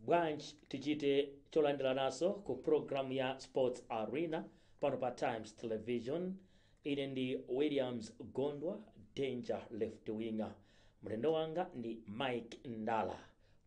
Bwanji tichite cholandiranaso ku program ya Sports Arena pano pa Times Television. Ine ndi Williams Gondwa, danger left winger. Mlendo wanga ndi Mike Ndala.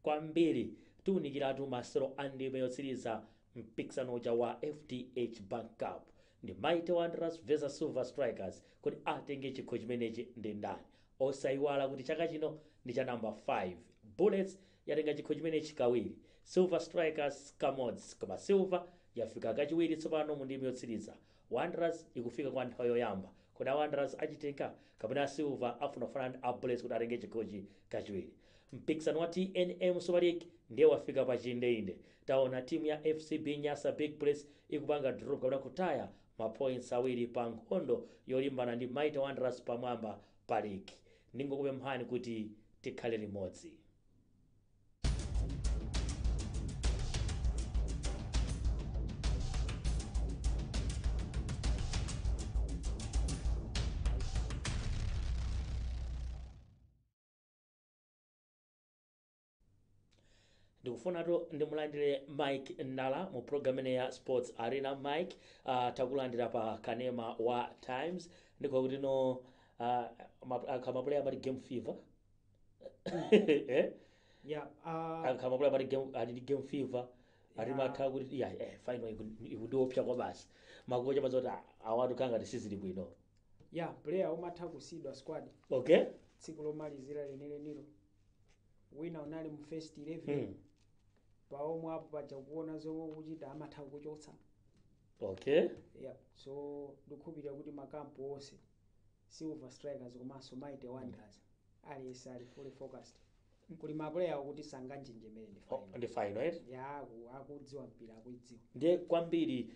Kwambiri tiwunikiratu masewero a ndime yotsiriza mpikisano uja wa FDH Bank Cup, ndi Mighty Wanderers versus Silver Strikers. Kuti atenge chikho chimenechi ndi ndani? Osayiwala kuti chaka chino ndi cha number 5. Bullets yatenga chikho chimenechi kawiri, Silver Strikers kamodzi, koma Silver yafika kachiwiri tsopano mu ndime yotsiriza. Wanderers ikufika kwa nthawi yoyamba. Kodi a Wanderers achitenga, kapena Silver afuna kufanana ndi a Bullets kuti atenge chikhochi kachiwiri? Mpikisano wa TNM Super League ndiye wafika pa chindeinde. Taona timu ya FCB Nyasa Big Bullets ikupanga drop kapena kutaya ma points awiri pa nkhondo yolimbana ndi Mighty Wanderers pamwamba pa league. Ndingokupemphani kuti tikhale limodzi. Ndikufunatu ndimulandire Mike Ndala mu program ine ya Sports Arena. Mike, takulandira pa kanema wa Times. Ndiko kuti no akama player amati game fever, eh? Yeah. Akama player amati game, ali ndi game fever ati matha kuti yeah, final ikundiopsa kwa basi. Makocha mazoti awatu kanga tisizili bwino. Yeah, player umatha kusiyidwa squad tsiku lomalizira lenilenilo, wina unali mu first 11, paomwe apo paja kuona zomwe ukuchita amatha kukuchotsa. Yeah, so ndikukhulupirira kuti makampu onse, Silver Strikers komanso Mighty Wanderers, aliyense ali fully focused. Kuli maplayer okuti sanganjenjemere ndi Oh, final. Ndi final, right? Ya, akudziwa mpira, akuidziwa. Ndiye kwambiri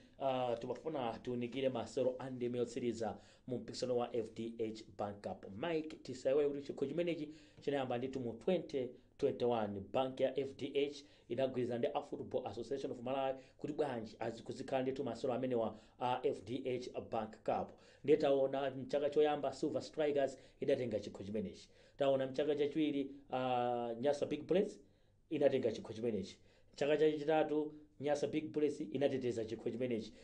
timafuna tiunikire masewero a ndime yotsiriza mu mpikisano wa FDH Bank Cup. Mike, tisayiwale kuti chikho chimenechi chinayamba ndithu mu 2021. Bank ya FDH inagwirizana ndi a Football Association of Malawi kuti bwanji azikuzikhala ndithu masewero amenewa a FDH Bank Cup. Ndiye taona mchaka choyamba Silver Strikers idatenga chikho chimenechi. Taona mchaka chachiwiri Nyasa Big Bullets inatenga chikho chimenechi. Chaka chachitatu Nyasa Big Bullets inateteza chikho chimenechi.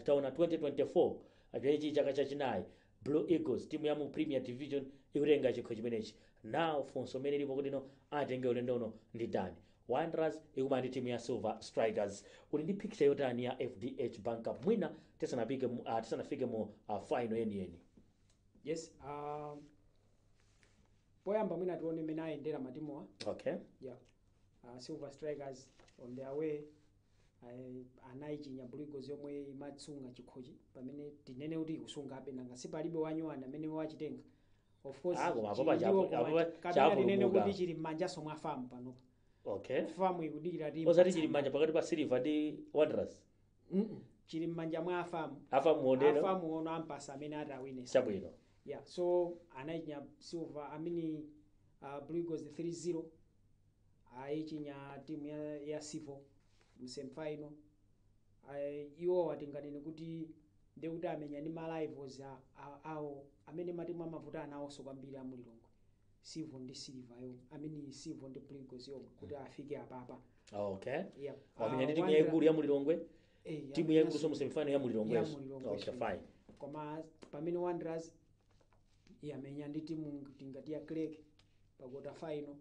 Taona 2024, chimenechi chaka chachinayi, Blue Eagles, timu ya mu Premier Division, ikutenga chikho chimenechi. Now funso mene lipo kuti no atenge ulendo uno ndi ndani? Wanderers ikumana ndi timu ya Silver Strikers. Uli ndi picture yotani ya FDH Bank Cup, mwina tisanafike mu final yeniyeni? Yes, poyamba mwina tione mmene ayendera matimuwa. Yeah, Silver Strikers on their way anayichinya Blue Eagles yomwe imatsunga chikhochi, pamene tinene kuti ikusungabe, nanga sipalibe wanyuwani amene wachitenga, of course. Ah, koma chili apopa ndiwo, koma kapena tinene chapulumuka. kuti chili m'manjaso mwa FAM panopa. FAM ikudikira timu. Osati chili m'manja pakati pa Silver ndi Wanderers? Chili m'manja mwa aFAM. AFAM ondeno. AFAM ono ampasa amene ati awine. Yeah, so anayichinya Silver amini Blue Eagles 3-0, ayichinya timu ya Civo mu semifinal. Iwo atinganene kuti ndekuti amenya ndi ma rivals awo amene matimu amavutana nawonso kwambiri amulilongwe, Civo ndi Silver yo, amene Civo ndi Blue Eagles yomwe, kuti afike apapa. Yeah. Wamenya ndi timu yayikulu ya mulilongwe. Timu yayikulu so mu semifinal ya mulilongwe. Ya mulilongwe. Okay, fine. Koma pamene Wanderers yamenya ndi timu tingati ya Creck pa quarter final,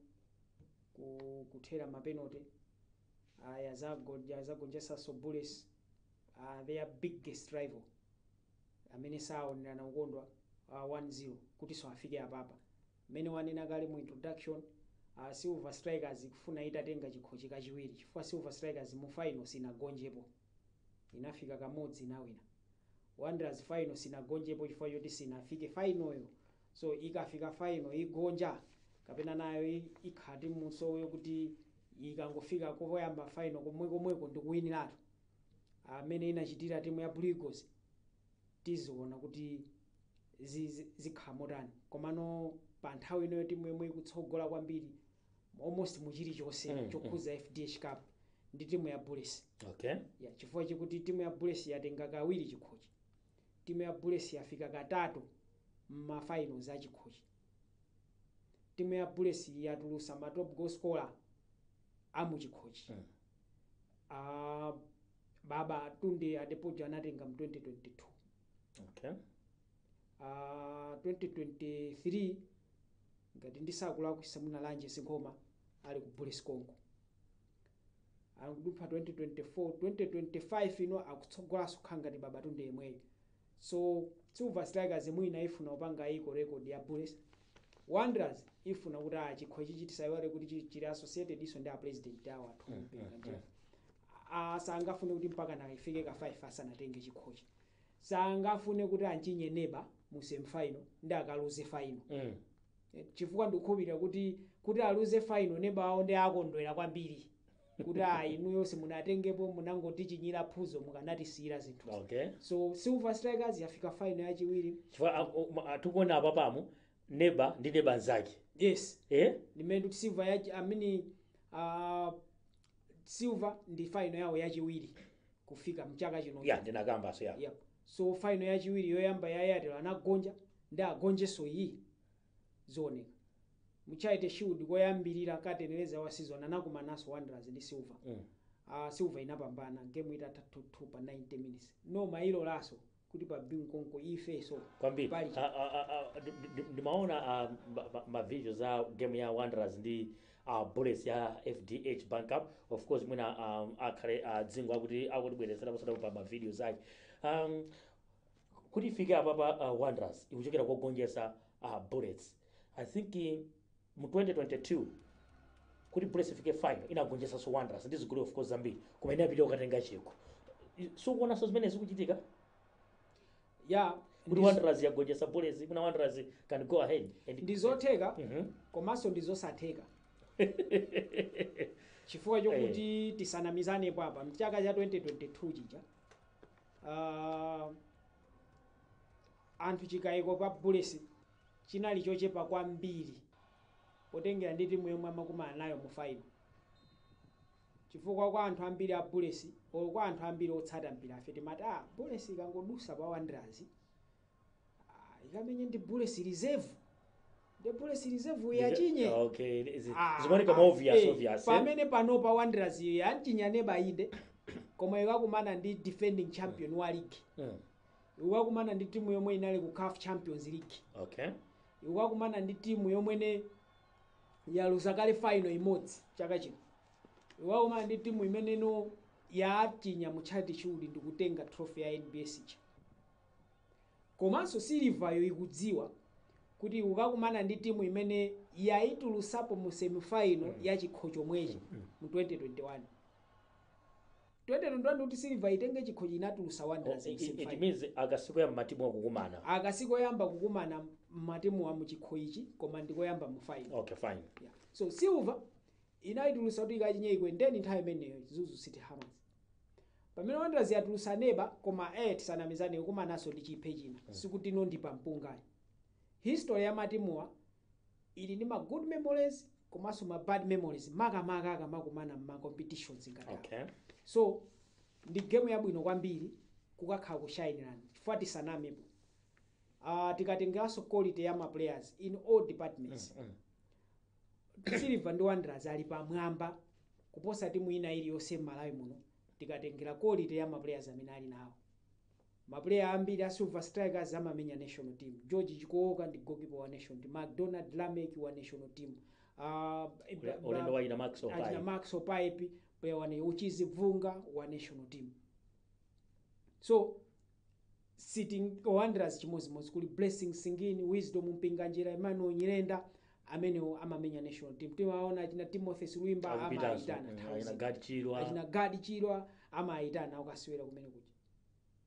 kuthera mapenalty, yazagonjetsanso Bullets, their biggest rival amene saonerana ukondwa, 1-0, kuti afike apapa. Mmene wanena kale mu introduction, Silver Strikers ikufuna itatenga chikhochi kachiwiri, chifukwa Silver Strikers mu final sinagonjepo, inafika kamodzi inawina. Wanderers final sinagonjepo chifukwa choti sinafike final yo, so ikafika final igonja kapena nayo ikhati munso kuti ikangofika koyamba final komwekomweko ndikuwiniratu amene inachitira timu ya Blue Eagles. Tiziona kuti zikhala motani. Komano pa nthawi inoyo timu yomwe ikutsogola kwambiri almost mu chilichonse chokhuza FDH Cup ndi timu ya Bullets. Ya, chifukwa chikuti timu ya Bullets yatenga kawiri chikhochi, timu ya Bullets yafika katatu mma finals a chikhochi, timu ya Bullets yatulusa ma top goal scorer. Amuchikhochi. Baba Tunde Adepoju anatenga mu 2022. 2023, ngati ndisakulakwisa, mwina Lanjesi Nkhoma ali ku Bullets konko. Akudupha 2024, 2025 ino akutsogolanso kukhala ngati Baba Tunde yemweyo. So Silver Strikers mwina ifuna kupanga equal record ya Bullets. Wanderers ifuna kuti chikho ichi tisayiwale kuti chili associated iso ndi a president awo athu Mpinganjira. Sangafune kuti mpaka na ifike ka 5 asanatenge chikhochi. Sangafune kuti anchinye neba mu semifinal ndi akaluze final. Chifukwa ndikukhulupirira kuti aluze final, neba awo ndi akondwera kwambiri kuti inuyo simunatengepo, munangotichinyira phuzo, mukanatisiyira zinthu. So Silver Strikers yafika final yachiwiri. Chifukwa tikuona apa pamu neba ndi neba nzake. Yes. Eh? Ndimene kuti Silver yachi amene Silver ndi final yawo yachiwiri kufika mchaka chino. Ya, ndinakambaso ya. Yep. So final yachiwiri, yoyamba ya Airtel anagonja, ndi agonjenso iyi zooneka. Mu Charity Shield koyambirira kateneleza wa season anakumananso Wanderers ndi Silver. Silver inapambana game itatha 2-2 pa 90 minutes. No mailolaso kuti pa Bingu konko ifeso Kwambiri. pali. Ndimaona ma videos a game ya Wanderers ndi Bullets ya FDH Bank Cup. Of course mwina akhale dzingo akuti akutibweretsera pasada pa ma videos ake kuti ifike apa pa Wanderers ikuchokera kogonjetsa Bullets. I think mu 2022 kuti Bullets ifike final inagonjetsanso Wanderers ndi zigoli of course zambiri, koma inapita kukatenga chikho. Sukuonanso zimene zikuchitika Ya. Kuti Wanderers yagonjetsa Bullets, kuna Wanderers can go ahead and Ndizotheka, komanso ndizosatheka, chifukwa chokuti tisanamizanepo apa, mchaka cha 2022 chija anthu chikayiko pa Bullets chinali chochepa kwambiri potengera ndi timu yomwe amakumana nayo mu final, chifukwa kwa anthu ambiri a Bullets or kwa anthu ambiri otsata mpira afe timati Bullets ikangodusa pa Wanderers, ikamenye ndi Bullets reserve, ndi Bullets reserve yachinye. Okay, zimaoneka mo obvious, obvious, eh? Pamene panopa Wanderers yanchinya neba inde, koma ikakumana ndi defending champion wa league, ikakumana ndi timu yomwe inali ku CAF Champions League, ikakumana ndi timu yomwene yaluza kale final imodzi chaka chino, ikakumana ndi timu imeneno yachinya mu Charity Shield ndi kutenga trophy ya NBS cha. Komanso Silveryo ikudziwa kuti ukakumana ndi timu imene yaitulusapo mu semifinal ya chikho chomwechi mu 2021. 2021 kuti Silver itenge chikho chinatulusa Wanderers Oh, mu it semifinal. means akasiko matimu akukumana. Akasikoyamba kukumana matimu a muchikho ichi, koma ndikoyamba mu final. Okay, fine. Yeah. So Silver inayitulusa kuti ikachinye Ekwendeni nthawi imeneyo, Mzuzu City Hammers, pamene Wanderers yatulusa neba, koma tisanamizane, kumananso ndi chiphe china. Sikuti ino ndi pampungayi. History ya matimuwa ili ndi ma good memories komanso ma bad memories, makamaka akamakumana ma competitions ngati awa. So ndi game yabwino kwambiri kukakhala ku Shineland, chifukwa tisanamepo, tikatengeranso quality ya ma players in all departments, Silver ndi Wanderers ali pamwamba kuposa timu ina iliyonse m'Malawi muno. Tikatengera quality ya ma players amene ali nawo, ma player ambiri a Silver Strikers amamenya national team. George Chikooka ndi goalkeeper wa national team, McDonald Lamek wa national team, Ulendo wa ina Max achina Opai. Max Opipe player wa Uchizi Vunga wa national team. So City Wanderers chimodzimodzi, kuli Blessing Singini, Wisdom Mpinganjira, Emmanuel Nyirenda amenewo amamenya national team. Timaona achina Timothy Silwimba Akupitanso. amayitana nthawi Achina zina. Gadi Chilwa. Achina Gadi Chilwa amayitana akasewera kumene kuja.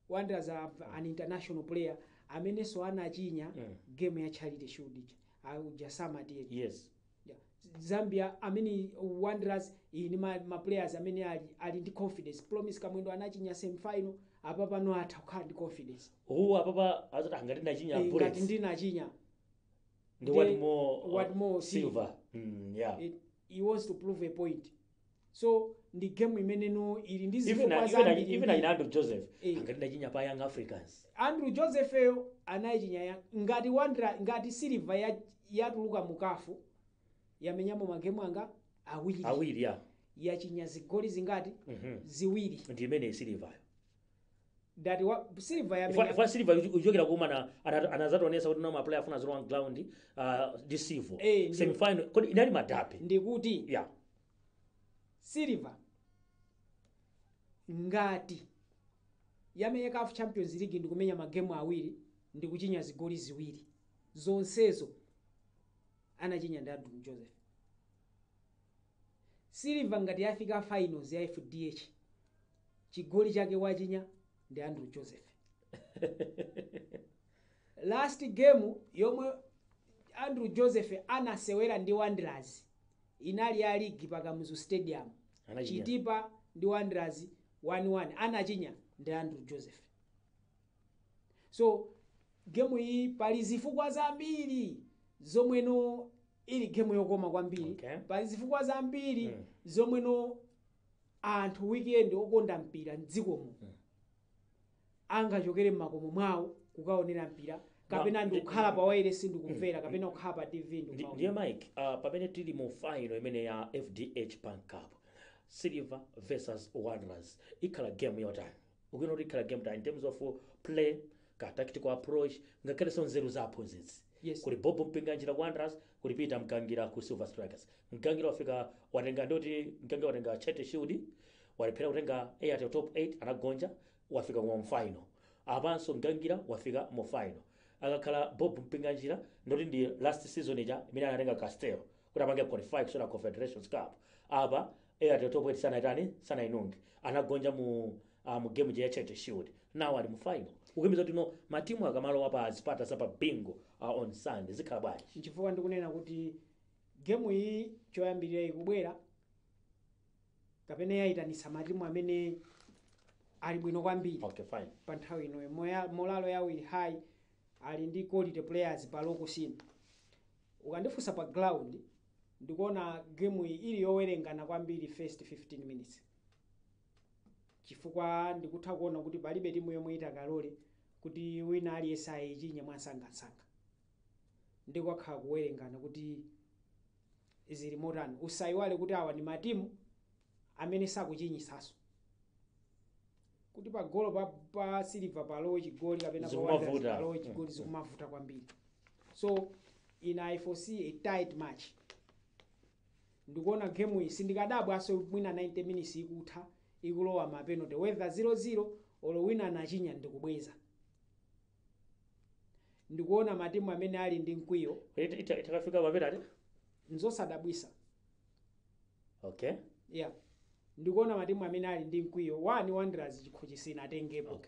Wanderers have an international player amenenso anachinya game ya Charity Shield ija, uja Samatieri. Yeah. Zambia amene Wanderers ili ma players amene ali ndi confidence. Promise Kamwendo anachinya semi final, apa pano atha kukhala ndi confidence. Uwu apapa azati angati ndachinya Ngati Bullets. ndinachinya Ndi what more? What more? Silver. Yeah. He wants to prove a point, so ndi game imeneno ili ndi Even zifukwa even zambiri. Even achina Andrew Joseph angati ndachinya pa Young Africans. Andrew Joseph eyo anayichinya ngati Wandera, ngati Silver yatuluka mu CAF, yamenyamo magemu anga awiri. Awiri, ya. Yachinya zigoli zingati? Ziwiri. Ndi imene Silveryo. Dati wa Silver yamenya. Ifa Silver uchokera kuma anazatoonesa kuti no, ma player afuna zero ground ndi Silver. Semifinal kodi inali ma derby? Ndikuti Silver ngati yamenya CAF Champions League ndikumenya magemu awiri ndikuchinya zigoli ziwiri, zonsezo anachinya ndi Andrew Joseph. Silver ngati yafika finals ya FDH, chigoli chake wachinya ndi Andrew Joseph. Last game yomwe Andrew Joseph anasewera ndi Wanderers inali ya ligi pa Kamuzu Stadium. Anachinya. Chitipa ndi Wanderers 1-1, anachinya ndi Andrew Joseph. So gemu iyi pali zifukwa zambiri zomweno ili gemu yokoma kwambiri. Pali zifukwa zambiri zomweno anthu weekend okonda mpira mdzikomo angachokere mmakomo mwawo kukaonera mpira, kapena ndi kukhala pa wireless ndikumvera, kapena kukhala pa TV ndikumaonera. Ndiye Mike, pamene tili mu final imene ya FDH Bank Cup, Silver versus Wanderers, ikhala game yotani? Ukuona kuti ikhala game tani in terms of play, ka tactical approach, ngakhalenso nzeru za aphunzitsi? Kuli Bobo Mpinganjira ku Wanderers, kuli Peter Mgangira ku Silver Strikers. Mgangira wafika, watenga, ndoti Mgangira watenga Charity Shield, walephera kutenga Airtel Top 8, anagonja, wafika mu final. Apanso Mgangira wafika mu final. Akakhala Bob Mpinganjira, ndoti ndi last season ija imene anatenga Castel kuti apange qualify kusona Confederations Cup. Apa Airtel Top 8 sanaitani, sanainunge, anagonja mu game ya Charity Shield. Now ali mu final. Ukuyembekeza kuti no, matimu akamalowa pa zipata za pa Bingu on Sunday, zikhala bwanji? Nchifukwa ndikunena kuti gemu iyi choyambirira ikubwera kapena yayitanitsa matimu amene ali bwino kwambiri okay fine pa nthawi inoyo. Morale yawo ili high, ali ndi quality players pa local scene. Ukandifunsa pa ground, ndikuona gemu iyi ili yowerengana kwambiri first 15 minutes, chifukwa ndikutha kuona kuti palibe timu yomwe itakalole kuti wina aliyense ayichinye mwansangasanga. Ndikakhala kuwerengana kuti zili motani. Usayiwale kuti awa ndi matimu amene sakuchinyisaso, kuti pagolo pa Silver palowe chigoli kapena pa Zikumavuta. Wanderers palowe chigoli, zikumavuta kwambiri. So ine I foresee a tight match. Ndikuona game iyi sindikadabwaso mwina 90 minutes ikutha, ikulowa ma penalty, whether 0-0 olo wina anachinya ndikubweza. Ndikuona matimu amene ali ndi mkwiyo. Itakafika pa penalty? Nzosadabwisa. Yeah, ndikuona matimu amene ali ndi mkwiyo. One, Wanderers chikho chisinatengepo.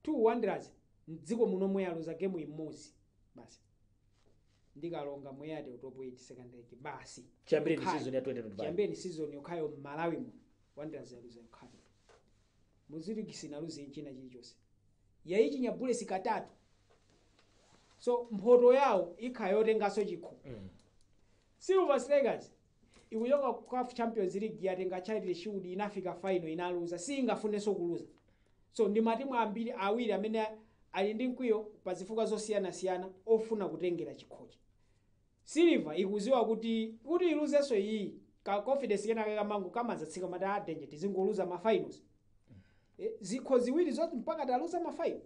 Two, Wanderers mdziko muno mwe yaluza game imodzi basi, ndikalonga mu Airtel Top 8 second leg basi. Chiyambire ndi Yokhayo. season ya 2025. Chiyambire season yokhayo m'Malawi muno Wanderers yaluza yokhayo. Muziligi sinaluze china chilichonse, yayichinya Bullets katatu. So mphoto yawo ikhala yotenganso chikho. Silver Strikers ikuchoka ku CAF Champions League, yatenga Charity Shield, inafika final, inaluza, singafunenso kuluza. So ndi matimu ambiri awiri amene ali ndi mkwiyo pa zifukwa zosiyanasiyana ofuna kutengera chikhochi. Silver ikuziwa kuti iluzenso iyi, ka confidence kenake kamangu kamazatsika, mati a danger, tizingoluza ma finals, zikho ziwiri zoti mpaka taluza ma final.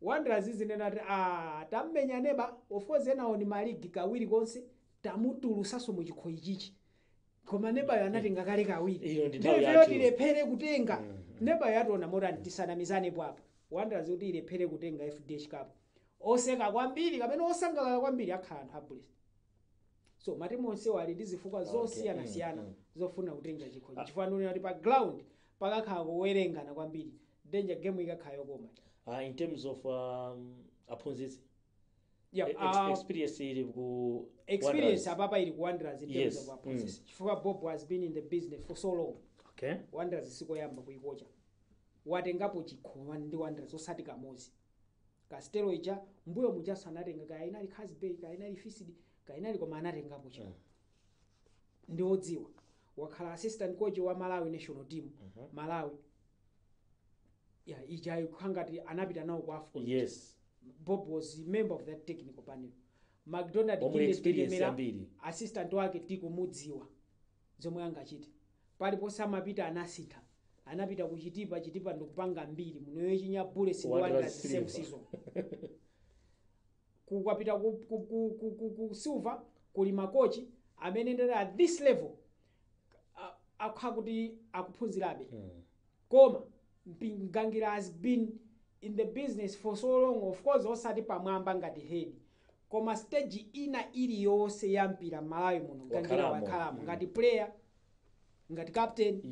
Wanderers zinena kuti ah, tammenya neba, of course enawo ni maligi kawiri konse, tamutulusaso mu chikho ichichi, koma nebayo anatenga kale kawiri. Iyo ndi nthawi Ndiye yathu. tilephere kutenga nebayo yationa motani? Tisanamizanepo apa, Wanderers kuti ilephere kutenga FDH Cup, oseka kwambiri kapena osangalala kwambiri akhala anthu a Bullets. So matimu onsewo ali ndi zifukwa zosiyanasiyana zofuna kutenga chikho, chifukwa ndikunena kuti pa ground pakakhala kuwerengana kwambiri. Danger, game ikakhala yokoma. In terms of aphunzitsi, experience ili ku Experience Wanderers. apapa ili ku Wanderers in terms of aphunzitsi, chifukwa Bob has been in the business for so long. Wanderers sikoyamba kuikocha, watengapo chikho ndi Wanderers osati kamodzi. Castel ija, mbuyo mujaso anatenga, kaya inali Casbay, kaya inali Fisd, kaya inali, koma anatengapo chikho. Ndi odziwa, wakhala assistant coach wa Malawi national team. Malawi ya ija ikukhala ngati anapita nawo ku AFCON. Bob was a member of that technical panel. McDonald Omwe Ginde experience Tilemera, yambiri. assistant wake tikumudziwa. Zomwe angachite paliponse amapita anasintha. Anapita ku Chitipa, Chitipa ndikupanga mbiri muno yochinya Bullets ndi Wanderers. Wanderers same Silver. season. Kukapita ku Silver kuli makochi amene ndati at this level akukhala kuti akuphunzirabe, koma Mpingangira has been in the business for so long. Of course osati pamwamba ngati head, koma stage ina iliyonse ya mpira m'Malawi muno Mgangira Wakhalamo. wakhalamo, ngati player, ngati captain,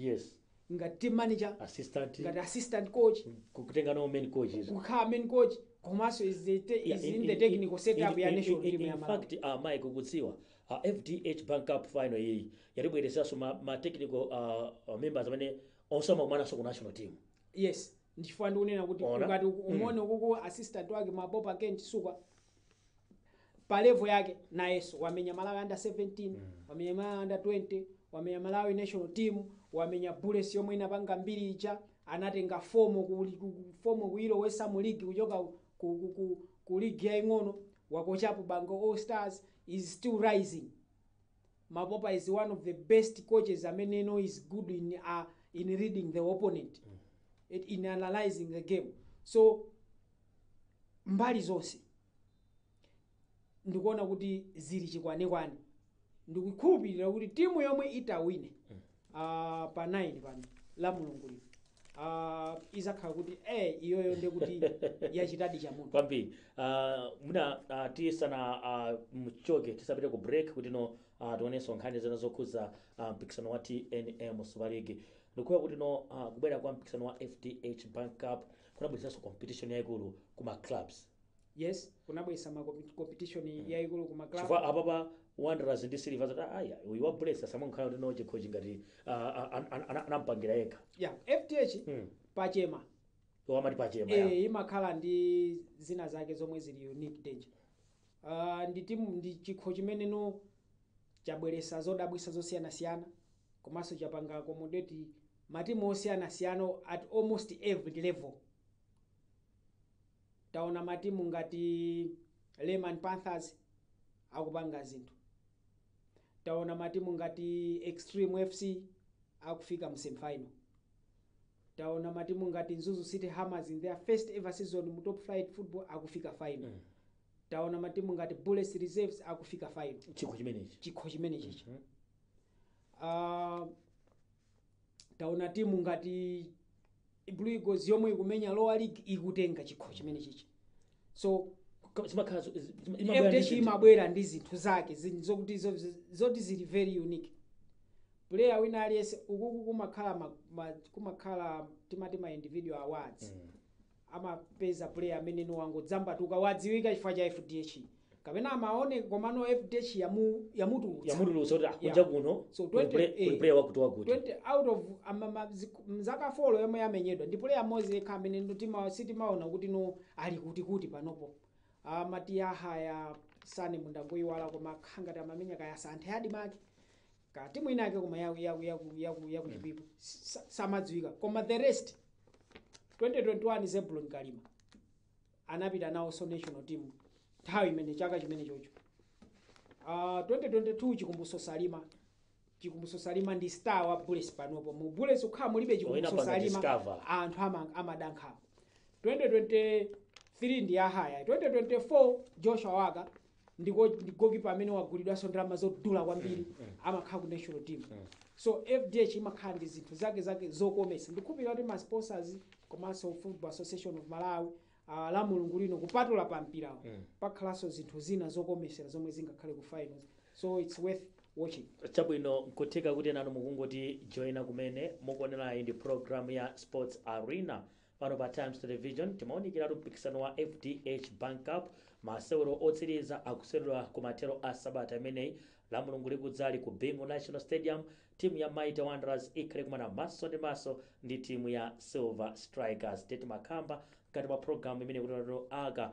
ngati team manager, assistant, ngati assistant coach, kutenga no main coaches, kukhala main coach, komanso is in the technical setup ya national team ya In Malawi. fact, Mike, ukudziwa, FDH Bank Cup final iyi yatibweresanso ma technical members amene onse amakumananso ku national team. Yes, ndifuna ndikunena kuti Ona. ukati umuone ukuku assistant wake Mapopa Kent Suka, pa level yake nayenso wamenya Malawi under 17, wamenya Malawi under 20, wamenya Malawi national team, wamenya Bullets yomwe inapanga mbiri ija, anatenga FOMO FOMO kuilowesa mu league kuchoka ku league yaing'ono, wakochapo Bango All Stars, is still rising. Mapopa is one of the best coaches amene no is good in reading the opponent, in analyzing the game. So mbali zonse ndikuona kuti zili chikwanekwane. Ndikukhulupirira kuti timu yomwe itawine pa 9 pano la Mulungu lino izakhala kuti iyoyo ndekuti yachitadi chamunthu. Kwambiri. Muna tisana mchoke, tisapite ku break kuti no tionenso nkhani zina zokhuza mpikisano wa TNM Super League, ndikuya kuti no kubwera kwa mpikisano wa FDH Bank Cup kunabweretsanso competition yayikulu kuma clubs. Yes, kunabweretsa ma competition yayikulu kuma club. Chifukwa apapa Wanderers ndi Silver zati aya, uyu wa Bullets asamangokhala kuti no chikhochi ngati anampangira yekha. Yeah, FDH pachema. Wamati pachema ya. Imakhala ndi zina zake zomwe zili unique, danger. Ndi timu, ndi chikho chimene no chabweretsa zodabwitsa zosiyanasiyana, komanso chapanga accommodate matimu osiyanasiyana at almost every level. Taona matimu ngati Lehman Panthers akupanga zinthu, taona matimu ngati Extreme FC akufika mu semifinal, taona matimu ngati Mzuzu City Hammers in their first ever season mu top flight football akufika final, taona matimu ngati Bullets Reserves akufika final. Chikho chimenechi. Chikho chimenechichi. Taona timu ngati Blue Eagles yomwe ikumenya lower league ikutenga chikho chimenechichi. So zimakhala imabwera ndi FDH imabwera ndi zinthu zake, zinthu zokuti zoti zili very unique. Player wina aliyense ukuku kumakhala kumakhala timati ma individual awards, amapeza player amene no wangodzambatuka, wadziwika chifukwa cha FDH kapena amaone, komano FDH yamutulutsa. Yamutulutsa kuti kunja kuno So kuli 20 kuli player wakuti wakuti. 20 out of mzaka 4 yomwe yamenyedwa, ndi player mmodzi yekha amene ndo sitimaona kuti no ali kuti kuti panopo. Amati ahaya sane mundangoyiwala, koma khangati amamenya kaya santhe adi make ka timu inake, koma yaku Chipiku samadziwika. Koma the rest, 2021 Zebulon Kalima anapita nawonso national team nthawi imene chaka chimene chocho. 2022 Chikumbuso Salima. Chikumbuso Salima ndi star wa Bullets panopo. Mu Bullets kukhala mulibe Chikumbuso Inapanga Salima, discover. anthu amadankhapo. 2023 ndi ahaya. 2024 Joshua Waka ndiko ndi goalkeeper amene wagulidwanso ndalama zodula kwambiri, amakhala ku national team. So FDH imakhala ndi zinthu zake zake zokomesa. Ndikukhulupirira kuti ma sponsors komanso Football Association of Malawi, la Mulungu lino, kupatula pa mpirawo, pakhalanso zinthu zina zokomesera zomwe zingakhale ku finals, so it's worth watching. Chabwino, nkutheka kuti nanu mukungoti joina kumene, mukuonerayi ndi program ya Sports Arena pano pa Times Television. Timaonekeratu mpikisano wa FDH Bank Cup. Masewero otsiriza akuseweredwa ku mathero a sabata imeneyi, la Mulungu likudzali, ku Bingu National Stadium. Timu ya Mighty Wanderers ikhale kumana maso ndi maso ndi timu ya Silver Strikers. Teti makhamba mkati mwa programu imene kuti aka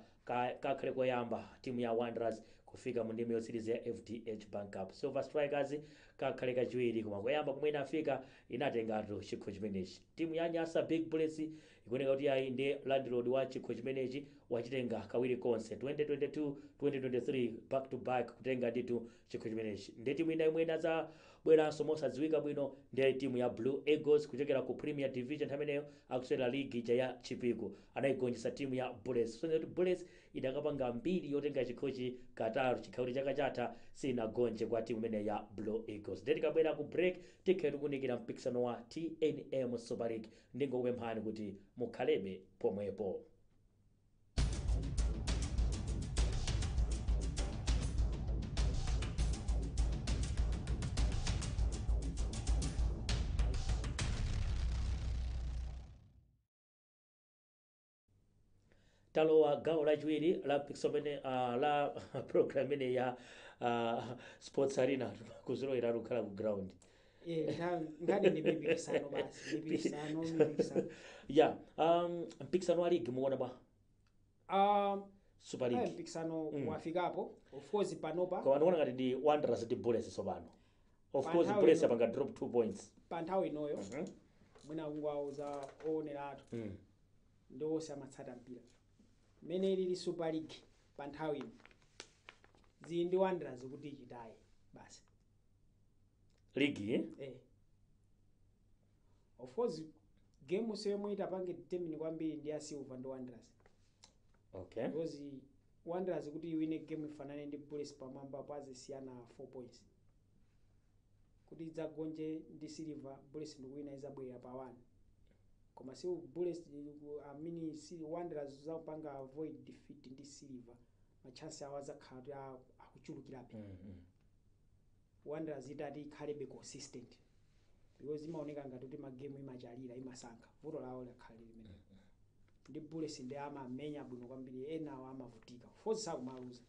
kakhale koyamba timu ya Wanderers kufika mu ndime yotsiriza ya FDH Bank Cup. Silver Strikers kakhale kachiwiri, koma koyamba kumene inafika inatengatu chikho chimenechi. Timu ya Nyasa Big Bullets ikuoneka kuti ayi ndi landlord wa chikho chimenechi, wachitenga kawiri konse, 2022, 2023, back to back kutenga ndithu chikho chimenechi. Ndi timu ina imwe inadzabwera. Kubweranso mosadziwika bwino ndi timu ya Blue Eagles kuchokera ku Premier Division, nthawi akusewera ligi ija ya Chipiku, anayigonjetsa timu ya Bullets. So kuti Bullets idakapanga mbiri yotenga chikhochi katatu, chikhauli chaka chatha sinagonje kwa timu imene ya Blue Eagles. Ndiye tikabwera ku break tikhe tikunikira mpikisano wa TNM Super League. Ndingokupemphani kuti mukhalebe pomwepo. Talowa gawo lachiwiri la mpikisano umene la program imene ya Sports Arena, kuzilowera kukhala ku ground. Nkhani ndi mipikisano basi, mipikisano, mipikisano. Yeah, mpikisano wa league muona bwa Super Ayi, League? Mpikisano wafikapo, of course panopa. Koma ndikuona ngati ndi Wanderers ndi Bullets tsopano. Of course Nthawi Bullets ino- apanga drop 2 points. Pa nthawi inoyo, mwina kungowauza oonera athu ndi onse amatsata mpira, mmene ilili Super League pa nthawi ino, zili ndi Wanderers kuti ichitaye basi. League, eh? Eh, of course game so yomwe itapange determine kwambiri ndi ya Silver ndi Wanderers, because Wanderers kuti iwine game ifanane ndi Bullets pamwamba pazisiyana 4 points, kuti idzagonje ndi Silver, Bullets ndikuwina, izabwerera pa 1. Koma si Bullets, amini, si Wanderers zapanga avoid defeat ndi Silver, ma chance awo azakhala kuti akuchulukirabe. Wanderers itati ikhalebe consistent, because imaoneka ngati kuti magemu imachalira, imasankha, vuto lawo lakhala limene ndi Bullets ndi amamenya bwino kwambiri, enawo amavutika. Of course sakumaluza,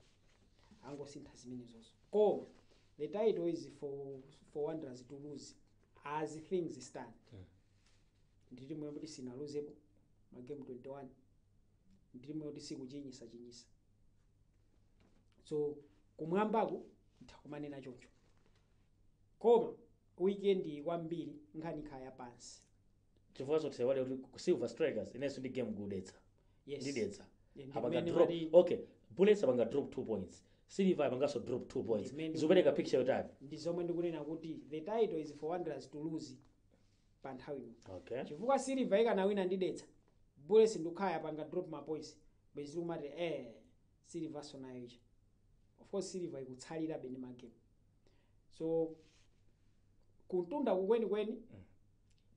angosintha zimenezozo, koma the title is for Wanderers to lose as things stand. Ndi timu yoti sinaluzepo magemu 21, ndi timu yoti sikuchinyisa chinyisa, so kumwambaku nthakumanena choncho. Koma weekend kwambiri nkhani ikhala pansi. Chifukwa zotsewale kuti ku Silver Strikers inenso ndi game kudetsa. Yes. Ndidetsa. Ndi apanga mmene drop. Okay, Bullets apanga drop 2 points, Silver apanganso drop 2 points. Zikupereka picture yotani? Ndi zomwe ndikunena kuti the title is for Wanderers to lose pa nthawi ino, chifukwa Silver ikanawina ndi Dedza, Bullets ndikukhala yapanga drop ma points, bwezi kumati Silver so nayo icha. Of course Silver ikutsalirabe ndi magame, so kuntunda kukwenikweni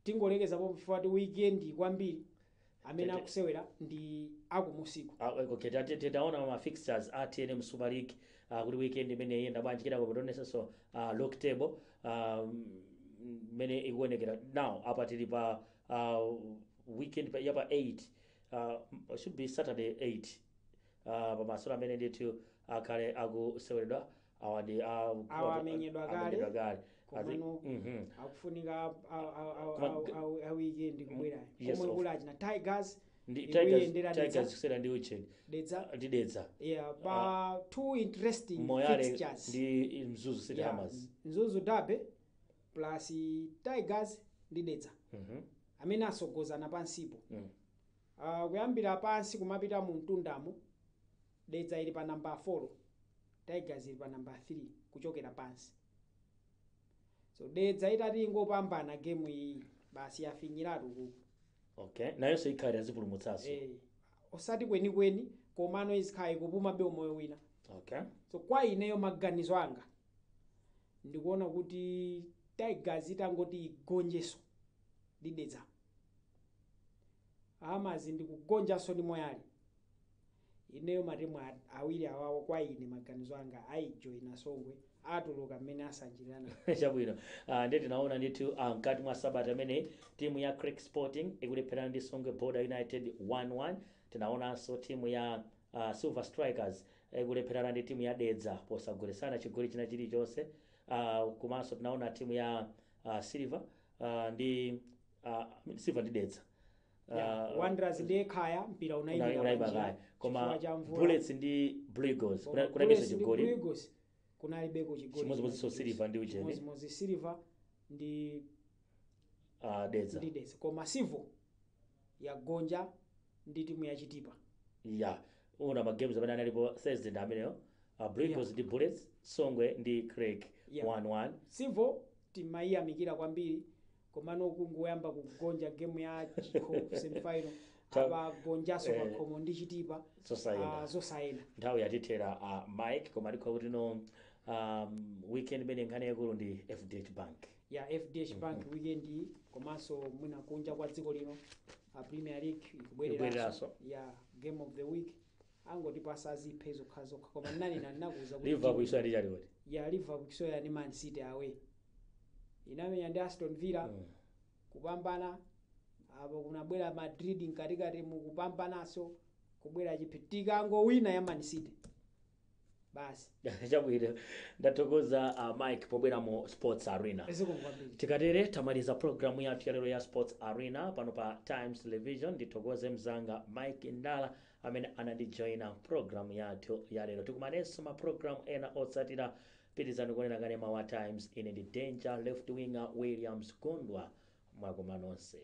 tingolekeza pomwe kuti weekend kwambiri amene akusewera ndi akumusiku. Ah, okay, titaona ma fixtures a TNM Super League kuti weekend imene iyenda bwanji, kenako pationesenso log table mmene ikuonekera now. Apa tili pa weekend ya pa 8, should be Saturday 8, pamasolo amene ndithu akhale akuseweredwa awa ndi Awa amenyedwa kale. Amenyedwa kale. Komano akufunika a weekend kubwera komwe kuli achina Tigers ndi ikuyendera Tigers. Dedza. Tigers kusewera ndi ucheni. Dedza. Ndi Dedza. Yeah, pa two interesting Moyale fixtures ndi Mzuzu City Hammers. Mzuzu Derby plus Tigers ndi Dedza amene asogozana pansipo. Kuyambira pansi kumapita mu mtundamo, Dedza ili pa namba 4, Tigers ili pa namba 3 kuchokera pansi. So Dedza itati ingopambana game iyi, basi yafinyiratu kuku. Okay, nayonso ikhala yazipulumutsanso. Osati kwenikweni, komano izikhala ikupumabe umoyo wina. So kwa ineyo maganizo anga ndikuona kuti Tigers itangoti igonjeso ndi Dedza, Hammers ndikugonjanso ndi Moyale, ineyo matimu awiri awawo kwa ine maganizo anga ayijoyina Songwe, atuluka mmene asanjirana. Chabwino, ndiye tinaona ndithu mkati mwa sabata amene timu ya Creck Sporting ikulepherana ndi Songwe Border United 1-1. Tinaonanso timu ya Silver Strikers ikulepherana ndi timu ya Dedza posagolesana chigoli china chilichonse. Komanso tinaona timu ya Silver ndi Silver ndi Dedza. Yeah, Wanderers ndi Ekhaya mpira unayimira unayima panjira kaya, koma chifukwa cha mvula. Bullets ndi Blue Eagles Koma kunalibenso Bullets ndi chigoli. Blue Eagles kunalibeko chigoli. Chimodzimodzinso Silver ndi ucheni. Chimodzimodzi Silver ndi Dedza. Ndi Dedza. Koma Civo yagonja ndi timu ya Chitipa. Ya, una ma games amene analipo Thursday ndi ameneyo, Blue Eagles ndi Bullets, Songwe ndi Creck, 1-1. Civo Timayiyamikira kwambiri, komano kungoyamba kugonja game ya chikho, semifinal, apa gonjaso pakhomo ndi Chitipa. Zosayenda. Zosayenda. Nthawi yatithera, Mike, koma tikhoza kuti no weekend imene nkhani yakulu ndi FDH Bank. Ya, FDH Bank weekend iyi, komanso mwina kunja kwa dziko lino, Premier League ikubwereranso. Ikubwereranso. Ya, game of the week angotipasa ziphe zokhazokha, koma nnanena, ndinakuuza kuti Liverpool isoya ndi chali kuti? Ya, Liverpool isoya ndi Man City away. Inamenya ndi Aston Villa, kupambana. Apo kunabwera Madrid mkatikati mukupambanaso, kubwera chiphe, tikangowina ya Man City basi. Chabwino, ndathokoza, Mike, pobwera mu Sports Arena. Zikomo kwambiri. Tikatere tamaliza programu yathu yalero ya Sports Arena pano pa Times Television. Ndithokoze mzanga Mike Ndala amene anandijoyina programu yathu yalero. Tikumanenso ma programu ena otsatira. Pitizani kuonera kanema wa Times. Ine ndi Danger Left Winger Williams Gondwa. Mwakoma nonse.